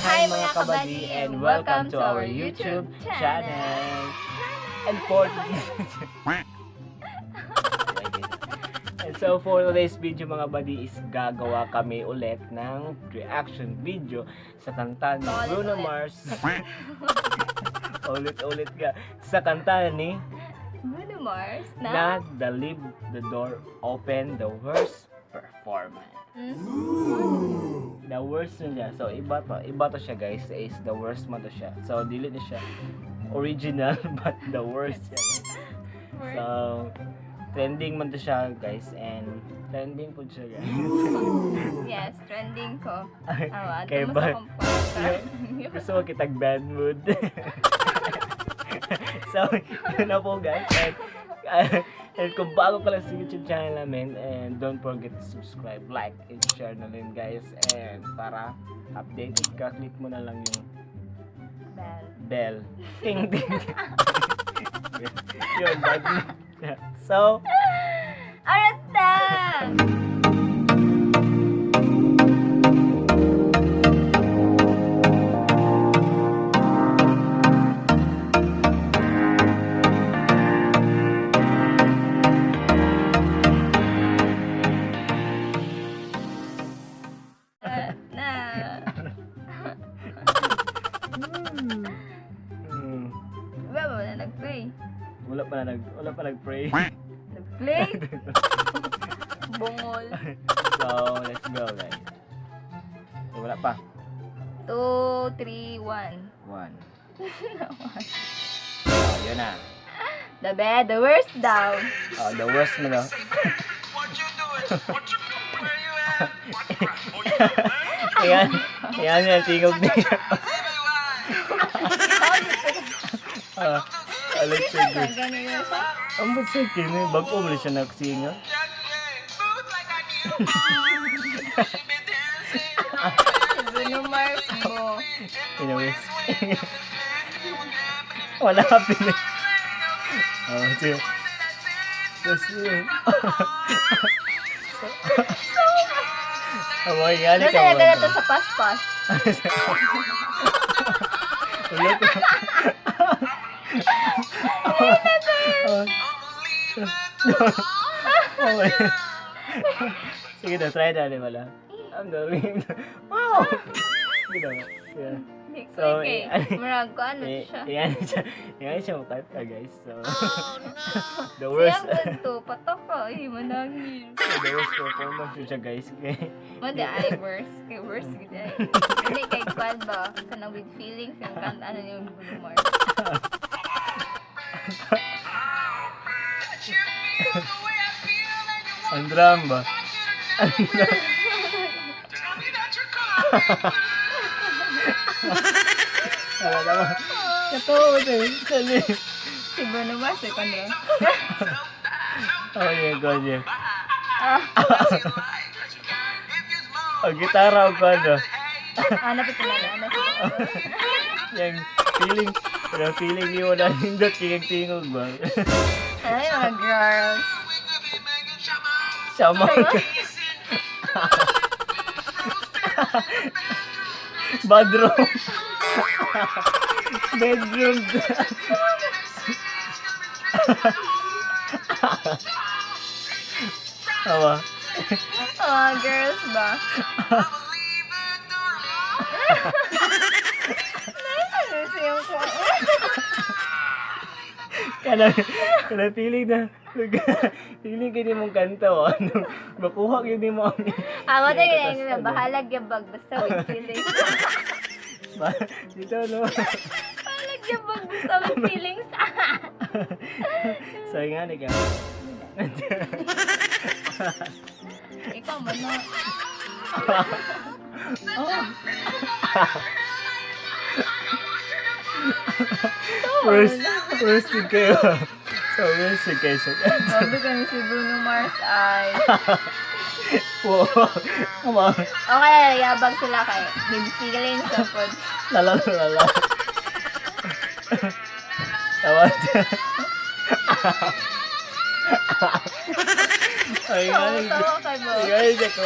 Hi, mga kabady, and welcome to our YouTube channel. And for And so for today's video, mga buddy, is gagawa kami ulit ng reaction video sa kanta ni Ulit, Bruno ulit. Mars. Ulit-ulit ka. Sa kanta ni Bruno Mars na na? The Leave the Door Open, The Worst Performance. The worst na siya. So, iba to. Iba to siya, guys. Is the worst man to siya. So, dili na siya original, but the worst siya, guys. Worst. So, trending man to siya, guys. And trending po siya, guys. Yes, trending ko. Awa, Kay ato mo ba- sa kong. Gusto mo kitag bad mood. So, yun na po, guys. And kung bago ka lang sa YouTube channel namin, and don't forget to subscribe, like, and share na rin, guys. And para updated ka, click mo na lang yung Bell. Bell. Ting, ting, ting. Yun, bad mood. So, Arata! Na. Wala ba na nag-play? Wala pa nag-pray. Nag-play? Bungol. So, let's go, guys. Eh, wala pa. 2, 3, 1. One. Oh, yun na. The bed, the worst daw. Oh, the worst mo, no? What you doing? What you doing? Where you at? What you oh, you man? Ayan, ayan yung tingog niya. Ah, alam siya. Na, ganun na siya. Ang ba't sa kini? Bago mo na siya nagsinga. Smooth like I do. She been dancing. Si Bruno Mars mo. Anyways. Wala ka pili. Oh, sige. Tapos yun. Oh, my God. Nasa na ganito sa paspas. Wala ko. Oh my God. Sige na, try na, di ba lang? I'm the Wow! Sige na. Yeah. Next So, week eh. Murag ko ano Eh, siya. Yan siya makanta, guys. So, the worst, Siyang to, patok ko. Eh, manangin. The worst performance yun siya, guys. Okay. Mada ay worst. Kay worst gid ay. Hindi kay kwan ba? Kanang with feelings yung kanta ano yung Bruno Mars. Ang drum ba? Tell me that you're coming. Wala naman. Katawa mo siya. Sali. Si Bruno Mars eh kano. Oh yeah, God, yeah. Ah, Ang gitara ko ano. ah, napit na na. Ano Yung feeling, pero feeling niyo wala nindot kay tingog ba? Ano yung mga girls? Sama ka. Bedroom. Bedroom. Tama. Mga girls ba? Ano siyang ko? Kana feeling na feeling kini mong kanta oh. Ano, makuha gyud nimo ang Ah, mo tayo Yung na bahalag yung bag basta with feelings. Dito no. Bahalag yung bag basta with feelings. So nga ni ka. Ikaw man na. Worst, worst yun kayo. So worst yun kayo siya. Grabe kami si Bruno Mars ay. Wow. Come on. Okay, yabag sila kay with feelings sa pod. Lala, lala. Tawa. Ay, Tawa, ay, tawa kay mo. ay, ay, ko.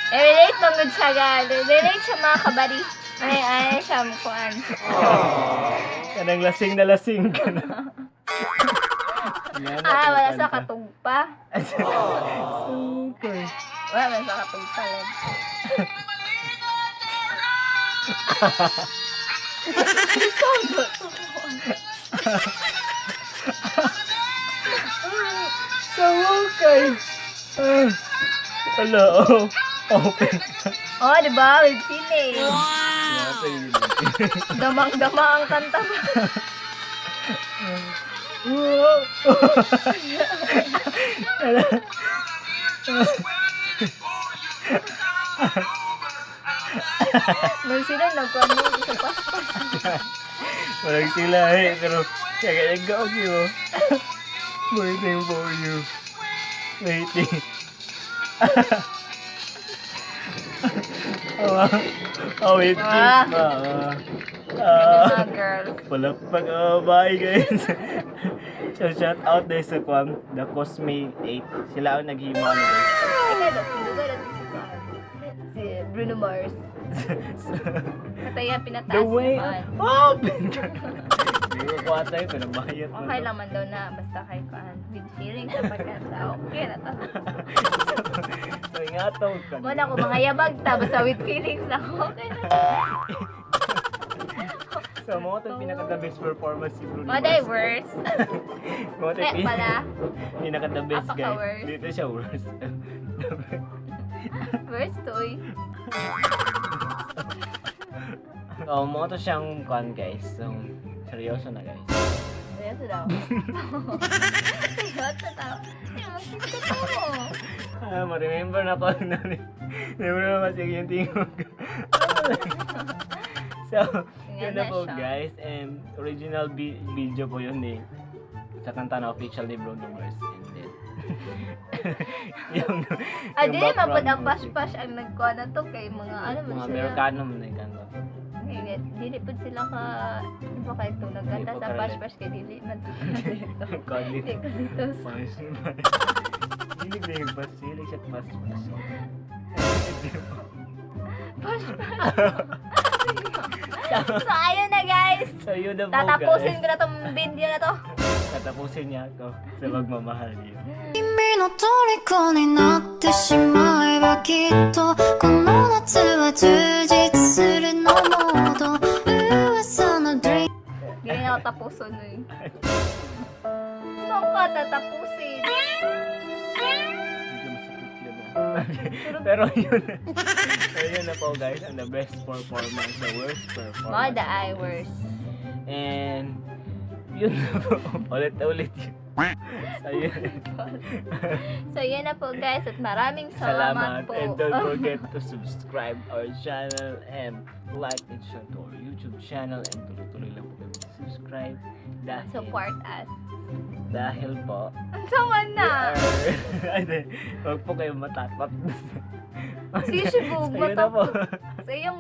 Eh, relate man gud siya gal. Relate siya, mga kabady. Ay, ay, siya mo kuan. Kanang lasing na lasing ka na. Yan, Ah, wala sa kanta. katugpa. Sukay. Wala man sa katugpa lang. Sukay. Ah. Ala, oh. Open. Oh, di ba? With feeling. Wow. Damang-dama ang kanta ba? Wow. Ala. Nung sila nagkuan mo sa paspas. Walang sila eh, pero kaya kaya okay oh. Waiting for you. Waiting. Oh, oh, wait, kiss Ah. pa. Ah. Yung Ah. mga girls. Palakpak, oh, bye guys. So, shout out dahil sa Kwam, The Cosme 8. Sila ang naghimo ano guys. Ay, kaya dugay na si kuan. Si Bruno Mars. Katayan pinataas The way naman. open. Hindi ko kuha tayo, pero bayad mo. Okay lang man daw na basta kay kuan with feeling sa pagkanta. Okay na to. So, ingatong ka. Mo na ko mga yabag ta basta with feelings na ako. Okay na. So, mo ito pinaka the best performance si Bruno Mga day Mars. worst. Mo ito Eh, pala. pinaka the best guys. Apaka-worst. Dito siya worst. Worst to oy. Oh, mo ito siyang kwan guys. So, seryoso na guys. Seryoso daw. Seryoso daw. Ay, magkita to. Ah, ma-remember na ko na. Remember na kasi yung tingog. So, yun Yan na na po siya. guys. And original video po yun eh. Sa kanta na official ni Bruno Mars. And then, yung, Ah, yung dili man pud background ang music. pash-pash ang nagkuha na to kay mga ano man Mga sila. Amerikano man yung kanta. Dili, dili pud sila ka di ba kay itong nagkanta Dili po sa ka-relate. pash-pash kay dili man to dito. Godly. Dili ka dito sa Hilig na yung bus. Hilig siya bus bus. pash-pash. So ayun na guys. So yun na po Tatapusin guys. ko na tong video na to. Tatapusin niya ako sa magmamahal niyo. 君の虜になってしまえばきっとこの夏は充実するのもっと噂の dream Dili na ako tapuson nun. Ano ka tatapusin? Medyo masakit yun ah. Pero yun na. So yun na po guys. Ang the best performance. The worst performance. Mga the I worst. And yun na po. Ulit-ulit yun. So yun. So yun na po guys at maraming salamat, Salamat. po. And don't forget to subscribe our channel and like and share to our YouTube channel and tuloy-tuloy lang po kayo subscribe dahil Support us. Dahil po Ang sama we na. Ay, di. Huwag po kayong matakot. Si Shibug, So, yun na po. matakot. Sa iyong